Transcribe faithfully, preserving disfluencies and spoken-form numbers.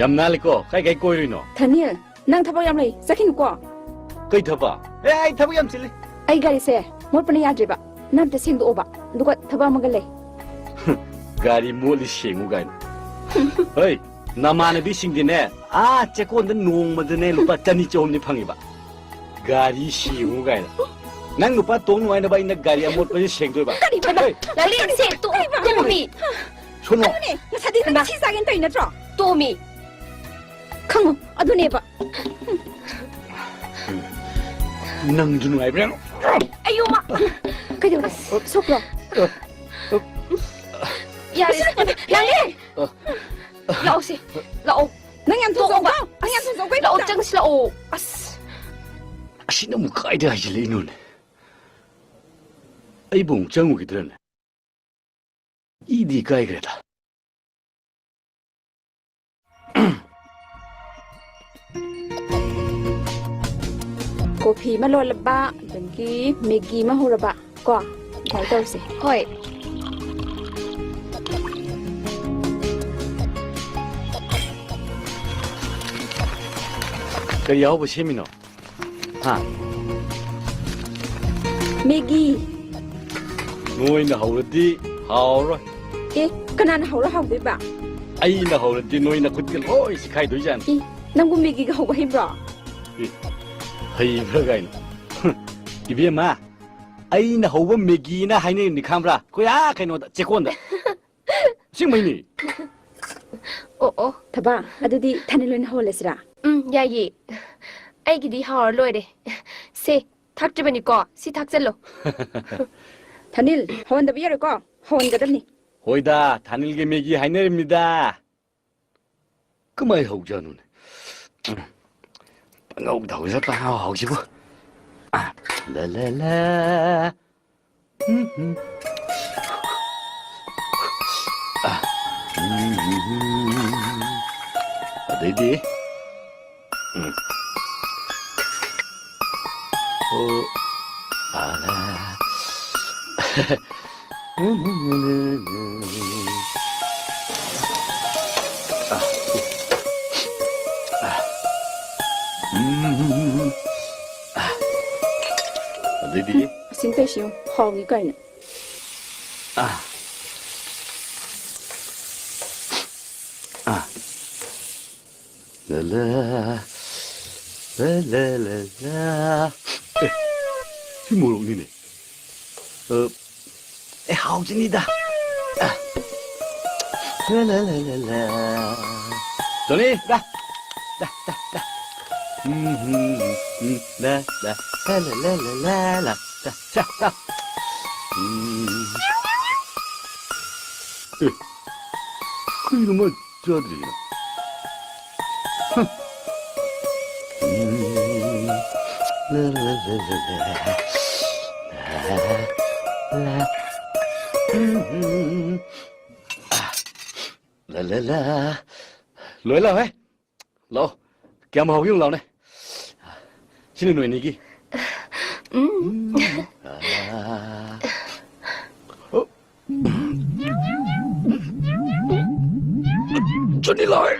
ꯌꯥꯝ ꯅꯥꯜꯂꯤꯀꯣ꯫ ꯀꯥꯏ ꯀꯥꯏ ꯀꯣꯏꯔꯨꯏꯅꯣ? ꯊꯅꯤꯜ, ꯅꯪ ꯊꯕꯛ ꯌꯥꯝ ꯂꯩ, ꯆꯠꯈꯤꯅꯨꯀꯣ꯫ ꯀꯩ ꯊꯕꯛ? ꯑꯦ, ꯑꯩ ꯊꯕꯛ ꯌꯥꯝ ꯆꯤꯜꯂꯤ꯫ ꯑꯩ ꯒꯥꯔꯤꯁꯦ ꯃꯣꯠꯄꯅ ꯌꯥꯗ꯭ꯔꯦꯕ, ꯅꯪ ꯑꯝꯇ ꯁꯦꯡꯗꯣꯛꯑꯣꯕ, ꯑꯗꯨꯒ ꯊꯕꯛ ꯑꯃꯒ ꯂꯩ꯫ ꯒꯥꯔꯤ ꯃꯣꯠꯂꯤ ꯁꯦꯡꯉꯨ ꯀꯥꯏꯅ꯫ ꯍꯣꯏ, ꯅꯃꯥꯟꯅꯕꯤꯁꯤꯡꯗꯤꯅꯦ, ꯑꯥ ꯆꯦꯛꯀꯣꯟꯗ ꯅꯣꯡꯃꯗꯅꯦ ꯂꯨꯄꯥ ꯆꯅꯤ ꯆꯍꯨꯝꯅꯤ ꯐꯪꯉꯤꯕ꯫ ꯒꯥꯔꯤ ꯁꯦꯡꯉꯨ ꯀꯥꯏꯅ꯫ ꯅꯪ ꯅꯨꯄꯥ ꯇꯣꯡ ꯅꯨꯡꯉꯥꯏꯅꯕ ꯑꯩꯅ ꯒꯥꯔꯤ ꯑꯃꯣꯠꯄꯁꯦ ꯁꯦꯡꯗꯣꯏꯕ꯫ ꯀꯔꯤꯕ? ꯍꯣꯏ꯫ ꯂꯥꯂꯦꯟꯁꯦ ꯇꯣꯛꯑꯣ, ꯇꯣꯛꯑꯣ ꯃꯤ꯫ ꯁꯣꯅꯣ꯫ ꯑꯗꯨꯅꯦ, ꯉꯁꯥꯏꯗꯤ ꯅꯪ ꯏꯃꯥ꯫ ꯊꯤ ꯆꯥꯒꯦꯅ ꯇꯧꯔꯤ ꯅꯠꯇ꯭ꯔꯣ? ꯇꯣꯛꯑꯣ ꯃꯤ꯫ ꯈꯪꯉꯣ, ꯑꯗꯨꯅꯦꯕ꯫ ꯅꯪꯁꯨ ꯅꯨꯡꯉꯥꯏꯕ꯭ꯔꯥ? ꯑꯌꯣ ꯃꯥ꯫ ꯀꯩꯗꯧꯔꯦ? ꯁꯣꯛꯄ꯭ꯔꯣ? ꯌꯥꯔꯦ꯫ ꯌꯥꯔꯦ꯫ ꯂꯥꯛꯑꯣꯁꯦ꯫ ꯂꯥꯛꯑꯣ꯫ ꯅꯪ ꯌꯥꯝ ꯊꯨꯖꯧꯕ꯫ ꯇꯣꯛꯑꯣꯕ꯫ ꯅꯪ ꯌꯥꯝ ꯊꯨꯖꯧꯕ ꯂꯥꯛꯑꯣ, ꯏꯕꯦꯝꯃ꯫ ꯆꯪꯁꯤ ꯂꯥꯛꯑꯣ꯫ ꯑꯁ꯫ ꯑꯁꯤꯅ ꯑꯃꯨꯛ ꯀꯥꯏꯗ ꯍꯥꯏꯖꯤꯜꯂꯛꯏꯅꯣꯅꯦ? ꯑꯩꯕꯨ ꯑꯃꯨꯛ ꯆꯪꯉꯨꯈꯤꯗ꯭ꯔꯅꯦ? ꯏꯗꯤ ꯀꯥꯏꯈ꯭ꯔꯦꯗ꯫ ꯀꯣꯐꯤ ꯑꯃ ꯂꯣꯜꯂꯕ, ꯑꯗꯒꯤ ꯃꯦꯒꯤ ꯑꯃ ꯍꯧꯔꯕ, ꯀꯣ? ꯑꯗꯨꯃꯥꯏꯅ ꯇꯧꯔꯁꯦ꯫ ꯍꯣꯏ꯫ ꯀꯔꯤ ꯑꯍꯥꯎꯕ ꯁꯦꯝꯃꯤꯅꯣ? ꯍꯥ? ꯃꯦꯒꯤ꯫ ꯅꯣꯏꯅ ꯍꯧꯔꯗꯤ ꯍꯥꯎꯔꯣꯏ꯫ ꯑꯦ, ꯀꯅꯥꯅ ꯍꯧꯔ ꯍꯥꯎꯗꯣꯏꯕ? ꯑꯩꯅ ꯍꯧꯔꯗꯤ ꯅꯣꯏ ꯅꯈꯨꯠꯀ ꯂꯣꯏ ꯁꯤꯈꯥꯏꯗꯣꯏꯖꯥꯠꯅꯤ꯫ ꯑꯦ, ꯅꯪꯕꯨ ꯃꯦꯒꯤꯒ ꯍꯧꯕ ꯍꯩꯕ꯭ꯔꯣ? ꯑꯦ, ꯍꯩꯕ꯭ꯔꯥ ꯀꯥꯏꯅ꯫ ꯏꯕꯦꯝꯃ, ꯑꯩꯅ ꯍꯧꯕ ꯃꯦꯒꯤꯅ ꯍꯥꯏꯅꯔꯤꯅꯤ ꯈꯪꯕ꯭ꯔꯥ? ꯑꯩꯈꯣꯏ ꯑꯥ ꯀꯩꯅꯣꯗ, ꯆꯦꯛꯀꯣꯟꯗ꯫ ꯑꯁꯦꯡꯕꯩꯅꯦ꯫ ꯑꯣ, ꯑꯣ꯫ ꯊꯕꯥ, ꯑꯗꯨꯗꯤ ꯊꯥꯅꯤꯜ ꯑꯣꯏꯅ ꯍꯧꯍꯜꯂꯁꯤꯔꯥ? ꯎꯝ, ꯌꯥꯏꯌꯦ꯫ ꯑꯩꯒꯤꯗꯤ ꯍꯥꯎꯔ ꯂꯣꯏꯔꯦ꯫ ꯁꯦ, ꯊꯥꯛꯇ꯭ꯔꯤꯕꯅꯤꯀꯣ? ꯁꯤ ꯊꯥꯛꯆꯜꯂꯣ꯫ ꯊꯥꯅꯤꯜ, ꯍꯧꯍꯟꯗꯕ ꯌꯥꯔꯣꯏꯀꯣ? ꯍꯧꯍꯟꯒꯗꯕꯅꯤ꯫ ꯍꯣꯏꯗ, ꯊꯥꯅꯤꯜꯒꯤ ꯃꯦꯒꯤ ꯍꯥꯏꯅꯔꯤꯕꯅꯤꯗ꯫ ꯀꯃꯥꯏ ꯍꯧꯖꯥꯠꯅꯣꯅꯦ? ꯄꯪꯍꯧꯗ ꯍꯧꯖ ꯄꯪꯍꯥꯎ ꯍꯥꯎꯁꯤꯕꯨ꯫ ꯑ, ꯂ ꯂ ꯂ꯫ ꯎꯝ, ꯎꯝ꯫ ꯑ, ꯎꯝ, ꯎꯝ, ꯎꯝ꯫ ꯑꯗꯩꯗꯤ, ꯎꯝ꯫ ꯑꯣ, ꯑ, ꯂ꯫ ꯎꯝ, ꯎꯝ, ꯎꯝ, ꯎꯝ, ꯎꯝ꯫ ꯑ, ꯑꯗꯩꯗꯤ? ꯑꯁꯤ ꯇꯧꯁꯤ ꯌꯦꯡꯉꯨ, ꯍꯥꯎꯏ ꯀꯥꯏꯅ꯫ ꯑꯥ꯫ ꯑꯥ꯫ ꯂ ꯂ, ꯂ ꯂ ꯂ ꯂ꯫ ꯑꯦ, ꯁꯤ ꯃꯣꯔꯣꯛꯅꯤꯅꯦ꯫ ꯑ, ꯑꯦ, ꯍꯥꯎꯖꯅꯤꯗ꯫ ꯑ꯫ ꯂ ꯂ ꯂ ꯂ ꯂ꯫ ꯖꯣꯅꯤ, ꯗꯥ꯫ ꯗꯥ, ꯗꯥ, ꯗꯥ꯫ ꯎꯝ, ꯎꯝ, ꯎꯝ, ꯎꯝ, ꯂ, ꯂ, ꯂ, ꯂ, ꯂ, ꯂ, ꯂ, ꯂ, ꯂ, ꯂ꯫ ꯎꯝ꯫ ꯑꯦ, ꯀꯩꯅꯣ ꯃꯥ ꯆꯥꯗ꯭ꯔꯤꯁꯤꯅ? ꯍꯝ꯫ ꯎꯝ꯫ ꯂ, ꯂ, ꯂ, ꯂ, ꯂ꯫ ꯂ, ꯂ, ꯂ, ꯂ꯫ ꯎꯝ꯫ ꯂ, ꯂ, ꯂ꯫ ꯂꯣꯏ ꯂꯥꯎꯍꯦ꯫ ꯂꯥꯛꯑꯣ꯫ ꯀꯌꯥꯝ ꯍꯥꯎꯒꯦ ꯌꯦꯡꯉꯨ ꯂꯥꯎꯅꯦ꯫ ꯁꯤꯅ ꯅꯣꯏ ꯑꯅꯤꯒꯤ꯫ ꯎꯝ꯫ ꯎꯝ꯫ ꯑꯥ꯫ ꯑꯣ꯫ ꯖꯣꯅꯤ ꯂꯥꯛꯑꯦ꯫